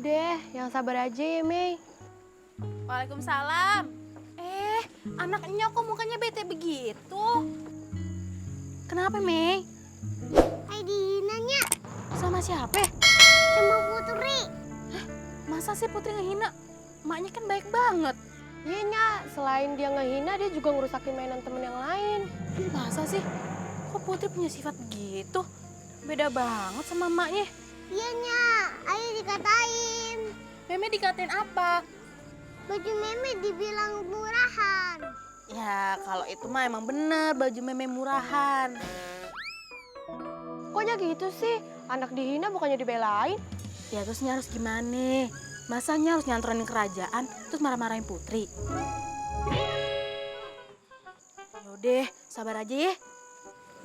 Udah, yang sabar aja ya, Mei. Waalaikumsalam. Anaknya kok mukanya bete begitu? Kenapa, Mei? Hai dihinanya Sama siapa? sama Putri. Masa sih Putri ngehina? Emaknya kan baik banget. Iya, Nya. Selain dia ngehina, dia juga ngerusakin mainan temen yang lain. Masa sih? Kok Putri punya sifat begitu? Beda banget sama emaknya. Iya nya, ayo dikatain. Meme dikatain apa? Baju Meme dibilang murahan. Ya, kalau itu mah emang bener baju meme murahan. Koknya gitu sih? Anak dihina bukannya dibelain? Ya terusnya harus gimana? Masanya harus nyantronin kerajaan terus marah-marahin Putri? Yaudah, sabar aja ya.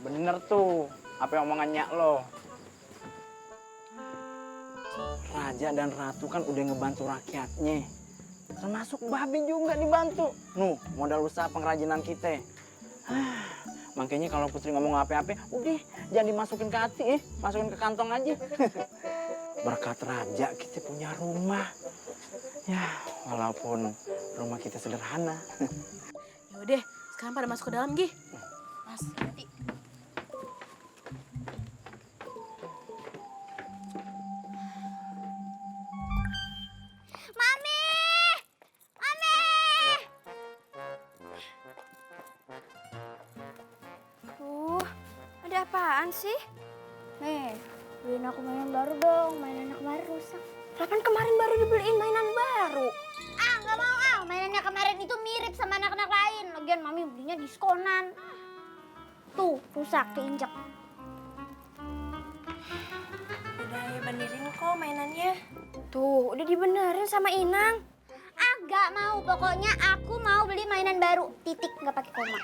Bener tuh, apa yang omongannya lo. Raja dan ratu kan udah ngebantu rakyatnya. Termasuk babi juga dibantu. Nuh, modal usaha pengrajinan kita. Makanya kalau Putri ngomong apa-apa, udah jangan dimasukin ke hati, masukin ke kantong aja. Berkat raja kita punya rumah. Ya, walaupun rumah kita sederhana. Yaudah, sekarang pada masuk ke dalam, Gih. Mas, nanti. Mami! Mami! Ada apaan sih? Beliin aku mainan baru dong. Mainan yang kemarin rusak. Kapan kemarin baru dibeliin mainan baru? Nggak mau mainannya kemarin itu mirip sama anak-anak lain. Lagian Mami belinya diskonan. Tuh, rusak, keinjek. Udah ya benerin kok mainannya. Tuh, udah dibenerin sama Inang. Nggak mau. Pokoknya aku mau beli mainan baru. Titik, nggak pakai koma.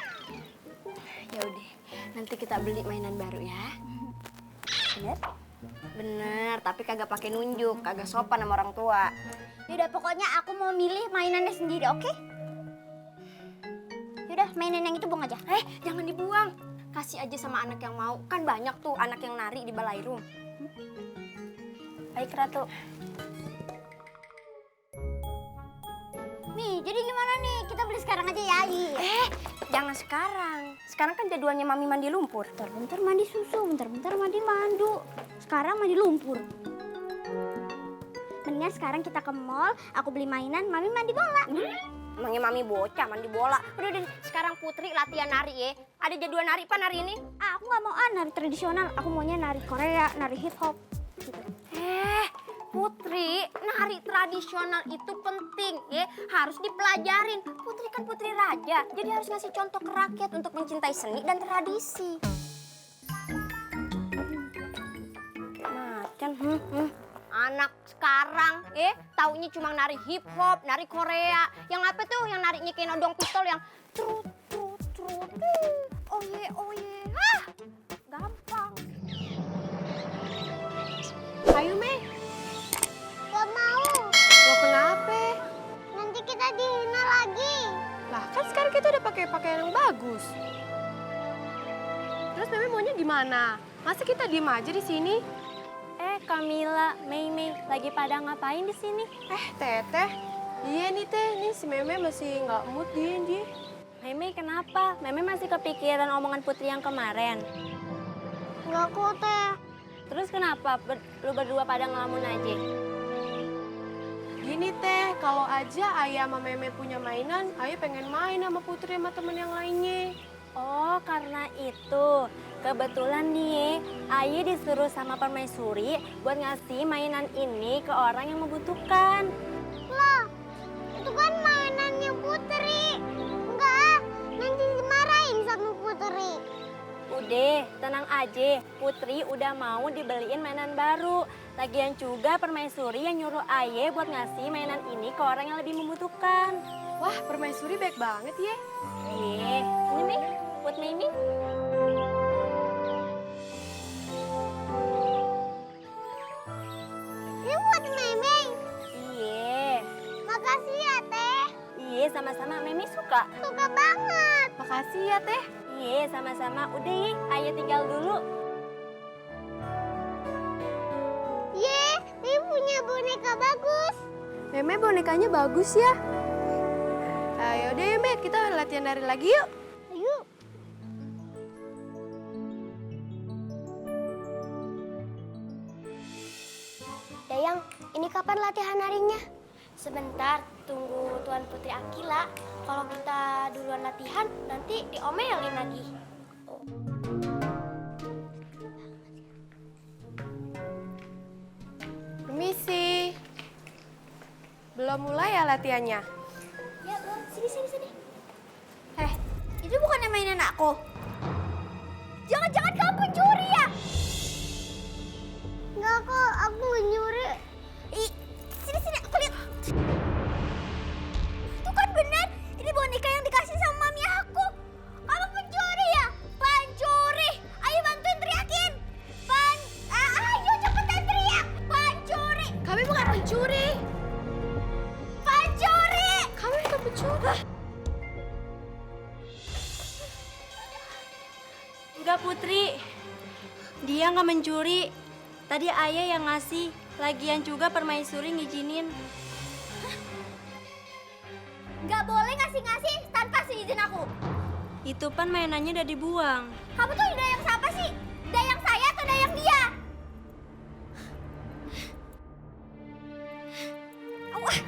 Ya udah, nanti kita beli mainan baru ya. Bener? Bener, tapi kagak pakai nunjuk, kagak sopan sama orang tua. Yaudah, pokoknya aku mau milih mainannya sendiri, oke? Yaudah, mainan yang itu buang aja. Jangan dibuang. Kasih aja sama anak yang mau. Kan banyak tuh anak yang nari di Balairum. Baik, Ratu. Nih, jadi gimana nih? Kita beli sekarang aja ya, Ayi. Jangan sekarang. Sekarang kan jadwalnya Mami mandi lumpur. Bentar-bentar mandi susu, bentar-bentar mandi mandu. Sekarang mandi lumpur. Mendingan sekarang kita ke mall, aku beli mainan, Mami mandi bola. Emangnya Mami bocah mandi bola. Udah, sekarang Putri latihan nari ya. Ada jadwal nari apa nari ini? Aku nggak mau nari tradisional, aku maunya nari Korea, nari hip hop. Gitu. Putri, nari tradisional itu penting ya, harus dipelajarin. Putri kan putri raja, jadi harus ngasih contoh ke rakyat untuk mencintai seni dan tradisi. Macan, anak sekarang taunya cuma nari hip hop, nari Korea. Yang apa tuh? Yang narinya kayak nodong pistol yang trut trut trut. Oh ye. Gampang. Ayo, Mei. Gak mau, Lo kenapa? nanti kita dihina lagi. Lah, kan sekarang kita udah pakai pakaian yang bagus. Terus Mei maunya gimana? Masa kita diem aja di sini? Kamila, Mei, lagi pada ngapain di sini? Teteh. Iya nih, Teh. Nih si Meme masih nggak mood dia. Mei, kenapa? Mei masih kepikiran omongan Putri yang kemarin. Nggak kok, Teh. Terus kenapa lu berdua pada ngelamun aja? Gini, Teh. Kalau aja Ayah sama Meme punya mainan, Ayah pengen main sama Putri sama temen yang lainnya. Oh, karena itu. Kebetulan nih, Ayi disuruh sama permaisuri buat ngasih mainan ini ke orang yang membutuhkan. Loh, itu kan mainannya Putri. Enggak, nanti dimarahin sama Putri. Udah, tenang aja. Putri udah mau dibeliin mainan baru. Lagian juga permaisuri yang nyuruh Ayi buat ngasih mainan ini ke orang yang lebih membutuhkan. Wah, permaisuri baik banget ya. Ini Mi, buat Mimi. Ini buat Mimi. Iya. Makasih ya, Teh. Iya, sama-sama. Mimi suka. Suka banget. Makasih ya, Teh. Iya, sama-sama. Udah ya, Ayo tinggal dulu. Ye, Mimi punya boneka bagus. Meme bonekanya bagus ya. Ayo deh Meme, kita latihan nari lagi yuk. Ayo. Dayang, ini kapan latihan narinya? Sebentar, tunggu Tuan Putri Akila. Kalau kita duluan latihan, nanti diomelin lagi. Permisi. Belum mulai ya latihannya? Ya, Bang. Sini. Itu bukannya mainan aku? Jangan-jangan kamu pencuri ya? Enggak kok, aku nggak nyuri. Sini, aku lihat. Itu kan benar. Ini boneka yang dikasih sama mami aku. Kamu pencuri ya? Pencuri. Ayo bantuin teriakin. Ayo cepetan teriak. Pencuri. Kami bukan pencuri. Pencuri. Kami bukan pencuri. Enggak, Putri. Dia nggak mencuri. Tadi ayah yang ngasih. Lagian juga permaisuri ngizinin. Nggak boleh ngasih-ngasih tanpa seizin aku. Itu pan mainannya udah dibuang. Kamu tuh dayang siapa sih? Dayang saya atau dayang dia? Wah.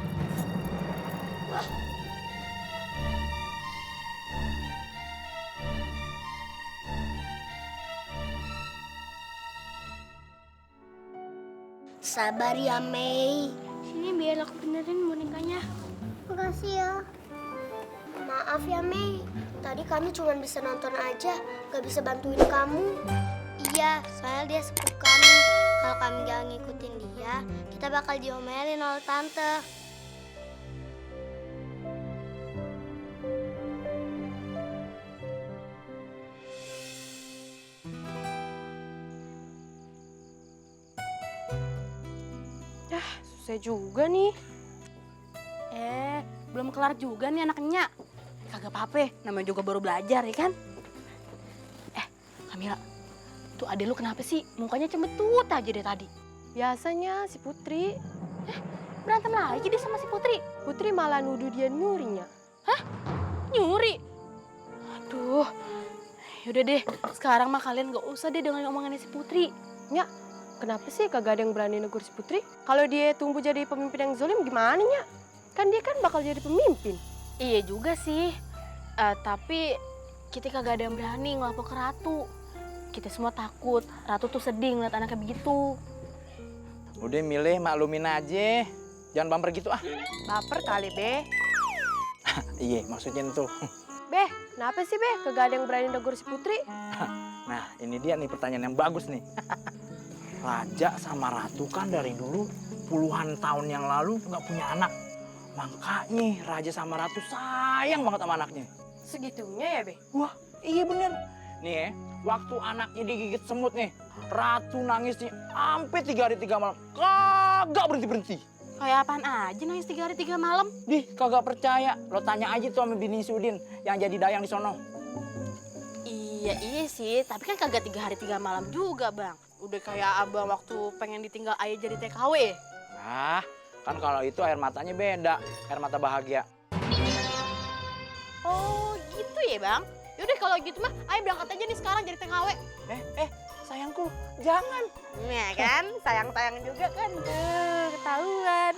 Sabar ya, Mei. Sini biar aku benerin bonekanya. Makasih ya. Maaf ya, Mei. Tadi kami cuma bisa nonton aja, gak bisa bantuin kamu. Iya, soalnya dia sepupu kami. Kalau kami gak ngikutin dia, kita bakal diomelin oleh tante. Susah juga nih. Belum kelar juga nih anaknya. Kagak apa-apa, namanya juga baru belajar ya kan? Kamila, tuh adek lu kenapa sih? Mukanya cembetut aja deh tadi. Biasanya si Putri. Berantem lagi deh sama si Putri. Putri malah nuduh dia nyurinya. Hah? Nyuri? Aduh. Yaudah deh, sekarang mah kalian gak usah deh dengan omongannya si Putri. Ya, kenapa sih kagak ada yang berani negur si Putri? Kalau dia tumbuh jadi pemimpin yang zolim gimana nya? Kan dia kan bakal jadi pemimpin. Iya juga sih. Tapi kita kagak ada yang berani ngelapor ke Ratu. Kita semua takut. Ratu tuh sedih ngeliat anaknya begitu. Udah milih maklumin aja. Jangan bumper gitu ah. Baper kali, Be. Iya, maksudnya tuh. Be, kenapa sih, Be? Kagak ada yang berani negur si Putri? Nah, ini dia nih pertanyaan yang bagus nih. Raja sama Ratu kan dari dulu puluhan tahun yang lalu nggak punya anak. Makanya Raja sama Ratu sayang banget sama anaknya. Segitunya ya, Be? Wah, iya bener. Nih ya, waktu anaknya digigit semut nih, Ratu nangis nih sampai 3 hari 3 malam. Kagak berhenti-berhenti. Kayak apaan aja nangis 3 hari 3 malam? Dih, kagak percaya. Lo tanya aja tuh sama bini Sudin yang jadi dayang di sono. Iya sih, tapi kan kagak 3 hari 3 malam juga, Bang. Udah kayak abang waktu pengen ditinggal ayah jadi TKW. Nah, kan kalau itu air matanya beda, air mata bahagia. Oh gitu ya, Bang? Yaudah kalau gitu mah, ayo berangkat aja nih sekarang jadi TKW. Sayangku, jangan. Nah kan, sayang-sayang juga kan. Ketahuan.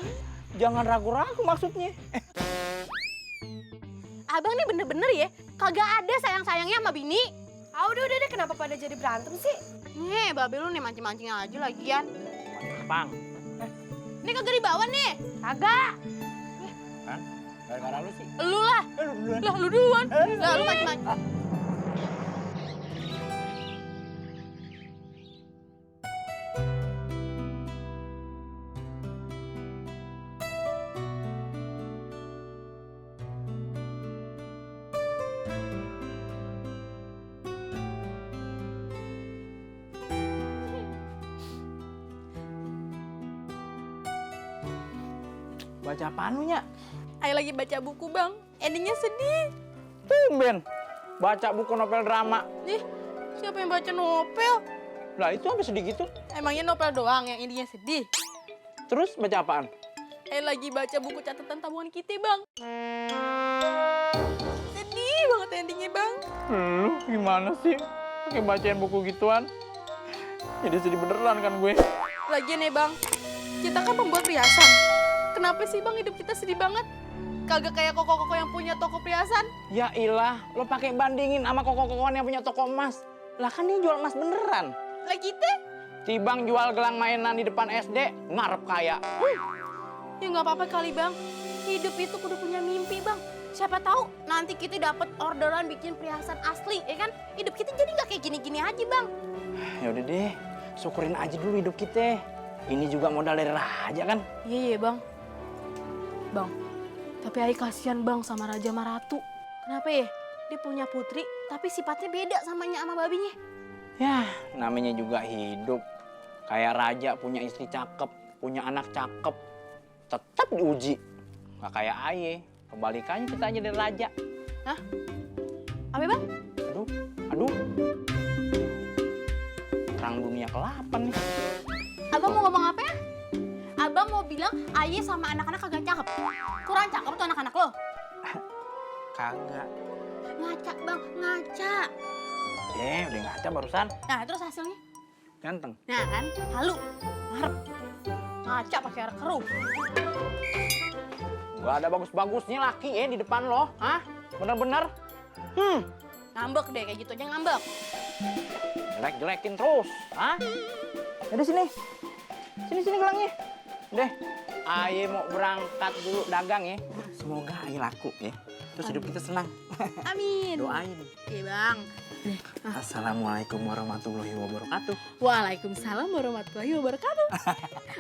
Jangan ragu-ragu maksudnya. Abang nih bener-bener ya, kagak ada sayang-sayangnya sama bini. Udah deh, kenapa pada jadi berantem sih? Nih, babe lu nih mancing-mancing aja lagian. Bang. Ini kagak dibawa nih. Kagak. Hah? Gara-gara lu sih. Lu lah. Lu duluan. Lah, lu duluan. Lah, lu mancing-mancing. Baca apaan lu, Nya? Ayo lagi baca buku, Bang. Endingnya sedih. Tumben. Baca buku novel drama. Nih, siapa yang baca novel? Lah itu apa sedih gitu? Emangnya novel doang yang endingnya sedih? Terus baca apaan? lagi baca buku catatan tabungan kita, Bang. Sedih banget endingnya, Bang. Lu gimana sih pakai bacain buku gituan? Jadi sedih beneran kan gue. Lagian ya, Bang, kita kan pembuat perhiasan. Kenapa sih, Bang, hidup kita sedih banget? Kagak kayak koko-koko yang punya toko perhiasan. Ya ilah, lo pakai bandingin sama koko-kokoan yang punya toko emas. Lah kan dia jual emas beneran. Lah kita? Cibang jual gelang mainan di depan SD, ngarep kaya. Ya nggak apa-apa kali, Bang. Hidup itu kudu punya mimpi, Bang. Siapa tahu nanti kita dapat orderan bikin perhiasan asli, ya kan? Hidup kita jadi nggak kayak gini-gini aja, Bang. Ya udah deh, syukurin aja dulu hidup kita. Ini juga modal dari raja kan? Iya, Bang. Bang, tapi Ai kasihan, Bang, sama Raja sama Ratu. Kenapa ya? Dia punya putri, tapi sifatnya beda sama babinya. Ya, namanya juga hidup. Kayak raja punya istri cakep, punya anak cakep. Tetap diuji. Gak kayak Aye, kebalikannya kita aja dari raja. Hah? Apa, Bang? Aduh. Perang dunia ke-8 nih. Abang mau ngomong apa ya? Abang mau bilang Aye sama anak-anak kagak cakep. Kurang cakep tuh anak-anak lo. Kagak. Ngaca, Bang, ngaca. Udah ngaca barusan. Nah, terus hasilnya? Ganteng. Nah kan, halu, ngarep. Ngaca pakai air keruh. Gak ada bagus-bagusnya laki di depan lo. Hah? Bener-bener? Ngambek deh, kayak gitu aja ngambek. Jelek-jelekin terus. Hah? Udah sini. Sini gelangnya. Deh, Aye mau berangkat dulu dagang ya. Semoga Aye laku ya. Terus hidup kita senang. Amin. Doain nih. Oke, Bang. Assalamualaikum warahmatullahi wabarakatuh. Waalaikumsalam warahmatullahi wabarakatuh.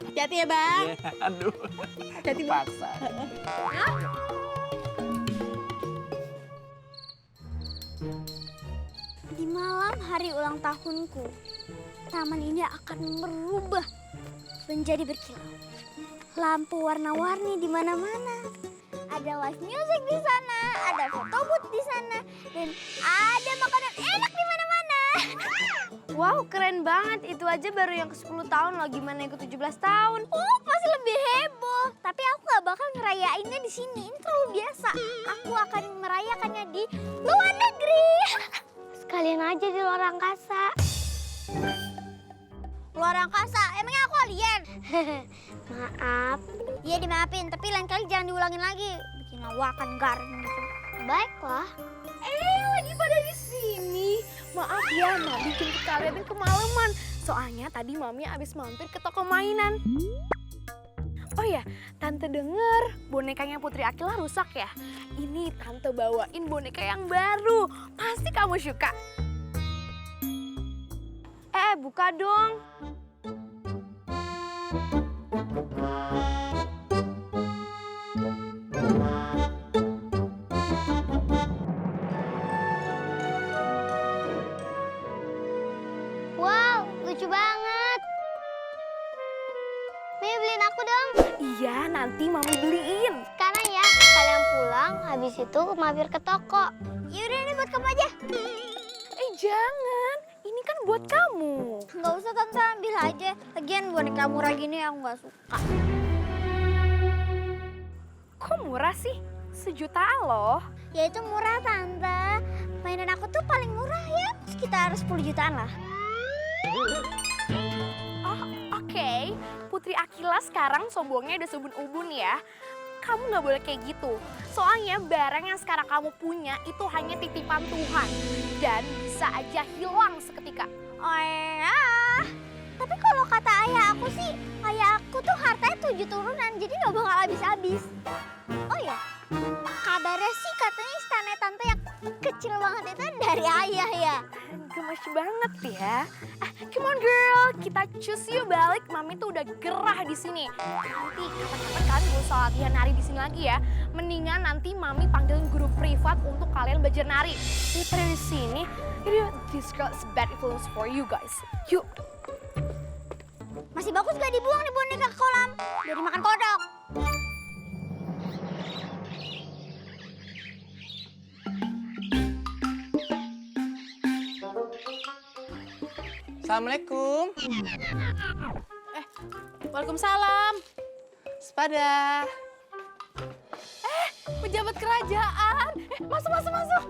Hati-hati ya, Bang. Aduh. Hati-hati, Bang. Paksa. Di malam hari ulang tahunku, taman ini akan berubah menjadi berkilau. Lampu warna-warni di mana-mana. Ada live music di sana, ada foto booth di sana, dan ada makanan enak di mana-mana. Wow, keren banget. Itu aja baru yang ke-10 tahun loh. Gimana yang ke-17 tahun? Oh, pasti lebih heboh. Tapi aku gak bakal ngerayainnya di sini. Ini terlalu biasa. Aku akan merayakannya di luar negeri. Sekalian aja di luar angkasa. Luar angkasa? Emangnya aku alien? Maaf. Iya dimaafin, tapi lain kali jangan diulangin lagi. Bikin lawakan garing gitu. Baiklah. Lagi pada di sini. Maaf ya, Mami bikin kalian kemalaman. Soalnya tadi Mami abis mampir ke toko mainan. Oh ya, Tante denger bonekanya Putri Akila rusak ya? Ini Tante bawain boneka yang baru. Pasti kamu suka. Buka dong. Wow, lucu banget. Mimi beliin aku dong. Iya, nanti Mami beliin. Sekarang ya, kalian pulang, habis itu mampir ke toko. Yaudah ini buat kamu aja. Jangan. Ini kan buat kamu. Nggak usah Tante, ambil aja. Lagian boneka murah gini aku nggak suka. Kok murah sih? 1 juta loh. Ya itu murah Tante. Mainan aku tuh paling murah ya, sekitar 10 jutaan lah. Oh, oke. Putri Akila sekarang sombongnya udah subun-ubun ya. Kamu nggak boleh kayak gitu. Soalnya barang yang sekarang kamu punya itu hanya titipan Tuhan. Dan bisa aja hilang seketika. Oh ya. Tapi kalau kata ayah aku sih, ayah aku tuh hartanya 7 turunan, jadi nggak bakal habis-habis. Oh ya, kabarnya sih katanya istana Tante yang kecil banget itu dari ayah ya. Gemes banget ya. Come on girl, kita cus yuk balik. Mami tuh udah gerah di sini. Nanti kapan-kapan kalian gak usah latihan nari di sini lagi ya. Mendingan nanti Mami panggilin guru privat untuk kalian belajar nari. Daripada di sini, this girl is bad influence for you guys. Yuk. Masih bagus gak dibuang nih boneka ke kolam? Udah dimakan kodok. Assalamualaikum. Waalaikumsalam. Waspada. Pejabat kerajaan. Masuk, masuk, masuk.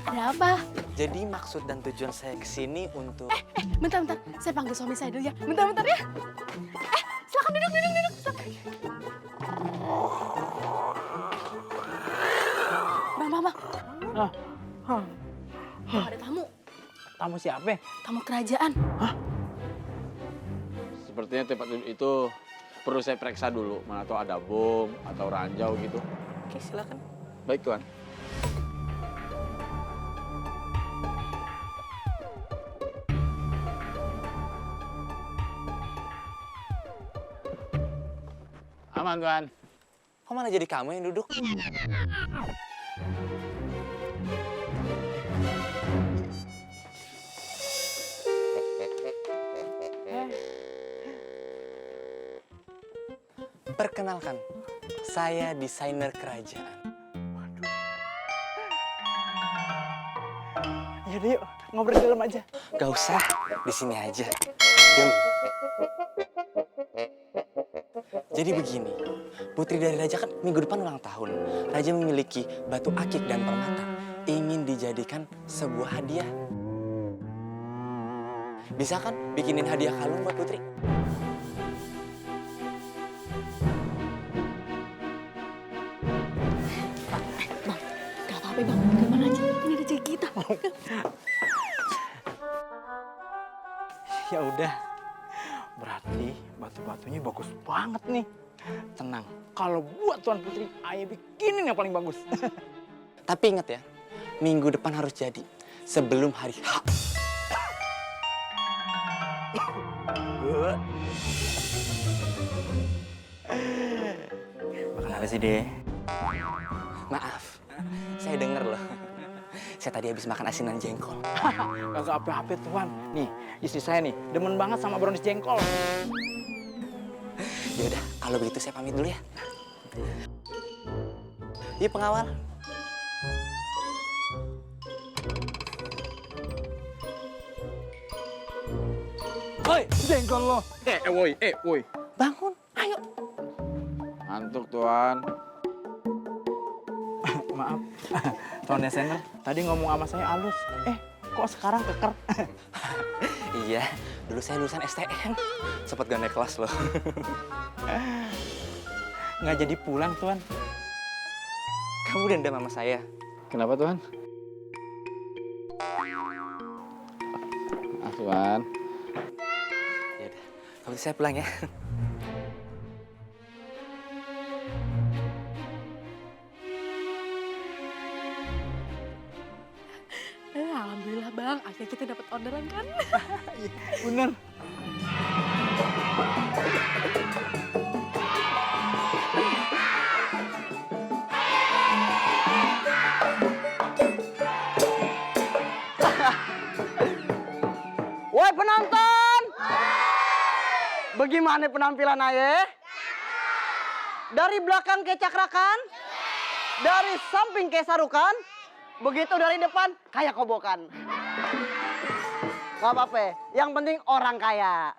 Ada apa? Jadi maksud dan tujuan saya kesini untuk... Bentar, bentar. Saya panggil suami saya dulu ya. Bentar, bentar ya. Silakan duduk, duduk, duduk. Silakan. Bang. Ada tamu. Tamu siapa? Tamu kerajaan. Sepertinya tempat duduk itu perlu saya periksa dulu. Mana tahu ada bom atau ranjau gitu. Oke, silakan. Baik, Tuan. Aman, Tuan. Kok malah jadi kamu yang duduk? Perkenalkan, saya desainer kerajaan. Yaudah yuk, ngobrol di dalam aja. Gak usah, di sini aja. Adem. Jadi begini, putri dari raja kan minggu depan ulang tahun. Raja memiliki batu akik dan permata. Ingin dijadikan sebuah hadiah. Bisa kan bikinin hadiah kalung buat putri? Gak apa-apa bang, kemana aja? Ini rezeki kita. Ya udah. Berarti batu-batunya bagus banget nih. Tenang, kalau buat Tuan Putri, ayah bikinin yang paling bagus. Tapi ingat ya, minggu depan harus jadi. Sebelum hari H. Makan apa sih, Deh? Maaf, saya denger loh. Saya tadi habis makan asinan jengkol. Kagak apa-apa, Tuan. Nih, istri saya nih, demen banget sama brownies jengkol. Ya udah, kalau begitu saya pamit dulu ya. Yuk pengawal. Woi, jengkol lo. Woi. Bangun, ayo. Ngantuk, Tuan. Maaf, Tuan desainer. Tadi ngomong sama saya halus. Kok sekarang keker? Iya, dulu saya lulusan STM. Sempat gak naik kelas loh. Nggak jadi pulang, Tuan. Kamu dendam sama saya. Kenapa, Tuan? Tuan. Ya udah, kalau saya pulang ya. Alhamdulillah bang, akhirnya kita dapat orderan kan? Bener. Woi penonton! Bagaimana penampilan ayah? Dari belakang kayak cakrakan? Dari samping kayak sarukan? Begitu dari depan kayak kobokan. Gak apa-apa, yang penting orang kaya.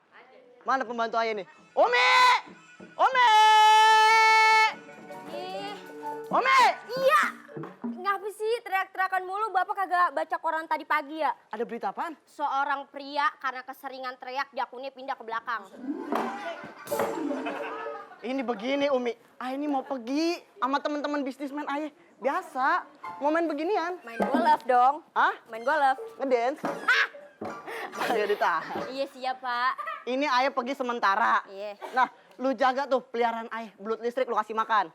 Mana pembantu ayah nih? Umi! Umi! Umi! Iya. Ngapa sih teriak-teriakan mulu? Bapak kagak baca koran tadi pagi ya? Ada berita apaan? Seorang pria karena keseringan teriak jakunnya pindah ke belakang. Ini begini Umi, ayah ini mau pergi sama teman-teman bisnismen ayah. Biasa, mau main beginian. Main golf dong. Hah? Main golf. Ngedance? Ayo ditahan. Iya siap Pak. Ini ayah pergi sementara. Iya. Nah, lu jaga tuh peliharaan ayah. Belut listrik lu kasih makan.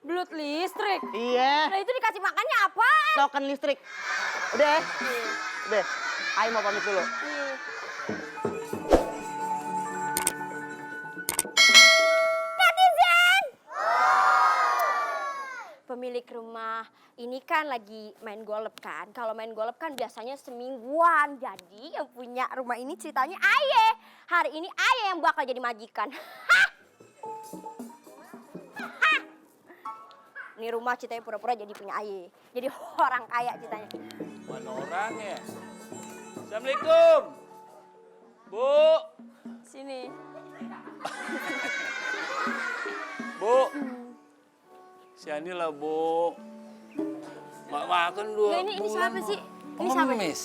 Belut listrik. Iya, Nah itu dikasih makannya apa? token listrik. Udah, udah. Ayah mau pamit dulu. Netizen! Pemilik rumah ini kan lagi main golf kan. Kalau main golf kan biasanya semingguan. Jadi yang punya rumah ini ceritanya Aye. Hari ini Aye yang bakal jadi majikan. Hah! Hah! Ini rumah ceritanya pura-pura jadi punya Aye. Jadi orang kaya ceritanya. Mana orang ya? Assalamualaikum. Bu. Sini. Bu. Sini lah, Bu. Makan dua. Nggak, ini siapa sih? Ini siapa? Pengemis.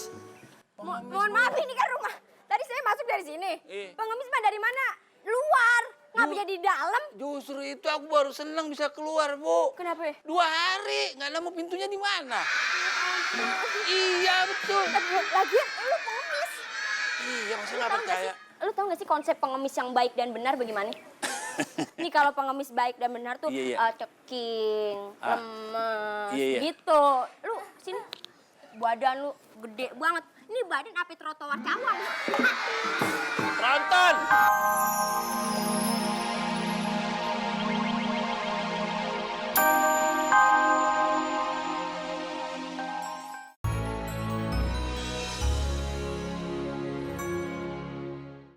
Mohon maaf, ini kan rumah. Tadi saya masuk dari sini. Iya. Pengemis mah dari mana? Luar. Nggak bisa di dalam. Justru itu aku baru senang bisa keluar, Bu. Kenapa? 2 hari, nggak nemu pintunya di mana. Iya, betul. Lagian lu pengemis. Iya, masa Lu nggak tahu nggak percaya? sih? Lu tahu nggak sih konsep pengemis yang baik dan benar bagaimana? Nih kalau pengemis baik dan benar tuh Iya, iya. ceking, lemes, Iya, iya. gitu. Lu sini, badan lu gede banget. Ini badan api trotoar cawang. Tronton!